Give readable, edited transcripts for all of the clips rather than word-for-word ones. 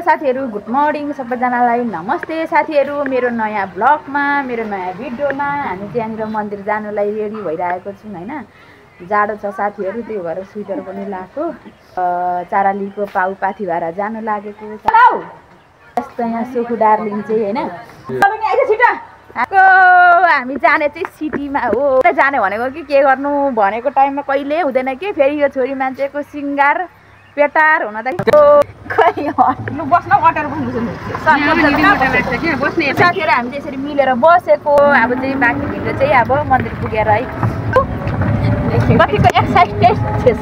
साथीहरु good morning सबैजनालाई नमस्ते साथीहरु मेरो नयाँ ब्लगमा मेरो नयाँ भिडियोमा हामी चाहिँ यहाँनिर मन्दिर जानुलाई रेडी भइरहेको छौं हैन जाडो छ साथीहरु त्यो भएर स्वेटर पनि लाएको चारालीको पाउ पाथी भएर जानु लागेको यस्तो यहाँ सुखु डार्लिङ चाहिँ हैन पनि आइज छिटो आको हामी जाने चाहिँ सिटीमा हो जाने भनेको के गर्नु भनेको टाइममा कहिले हुँदैन के फेरि यो छोरी मान्छेको सिंगार पेटार हुन त खै लु बस्न वाटर बस्नु साथीहरु हामी यसरी मिलेर बसेको अब चाहिँ बाँकी भिडियो चाहिँ अब मन्दिर पुगेर है कतिको एक्साइटेड छेस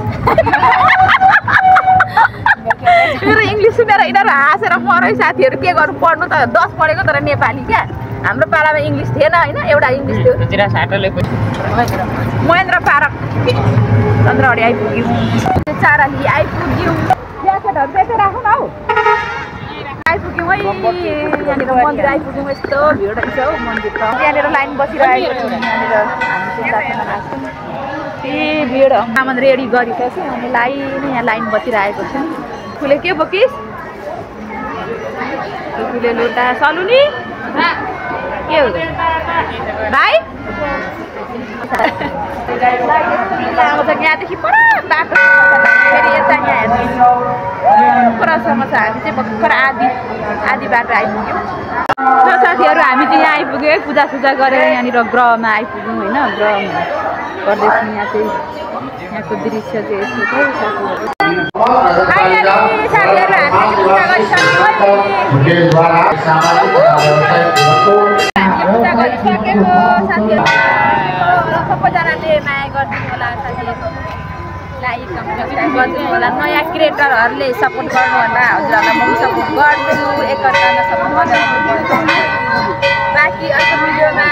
मेरो इंग्लिश सुनेर यिनीहरु हाँसेर मरै साथीहरु के गर्नु पढ्नु त 10 पढेको तर नेपाली क्या हाम्रो पालामा इंग्लिश थिएन हैन एउटा इंग्लिश थियो जिरा साटले महेन्द्र पारक चन्द्रहरी आइपुग्यौं चाराली आइपुग्यौं ज्याकेटहरु चाहिँ राखौँ न हौ आइपुग्यौं है यहाँनिर मन्दिर आइपुग्यौं यस्तो भिड छ हौ मन्दिर त यहाँनिर लाइन बसिरहेको छ यहाँनिर हामी चाहिँ साथमा लाग्छौँ ए भिड सामान रेडी गरिसक्यो अनि यहाँ लाइन बसिरहेको छ फुले के बोकिस फुले लोटा सलुनी के हो भाइ यहाँदेखि पर बाटो फेरि यता यहाँ हेर्नु परसम्म छ हामी चाहिँ भर्खर आधी बाटो आइपुग्यौँ साथीहरु हामी चाहिँ यहाँ आइपुग्यौँ है पूजा गरेर यहाँनिर ग्रहमा आइपुग्यौँ होइन ग्रह गर्दैछौँ यहाँ चाहिँ यहाँको दृश्य चाहिँ यस्तो छ साथीहरु पूजा गरिसकेको साथीहरु सबैजनाले माया गरिदिनु होला साथीहरु लाइक कमेन्ट सब्स्क्राइब गरिदिनु होला नयाँ क्रिएटरहरुले सपोर्ट गर्नु होला हजुरहरुलाई म सपोर्ट गर्छु एकअर्कामा सपोर्ट गर्नु बाँकी अर्को भिडियोमा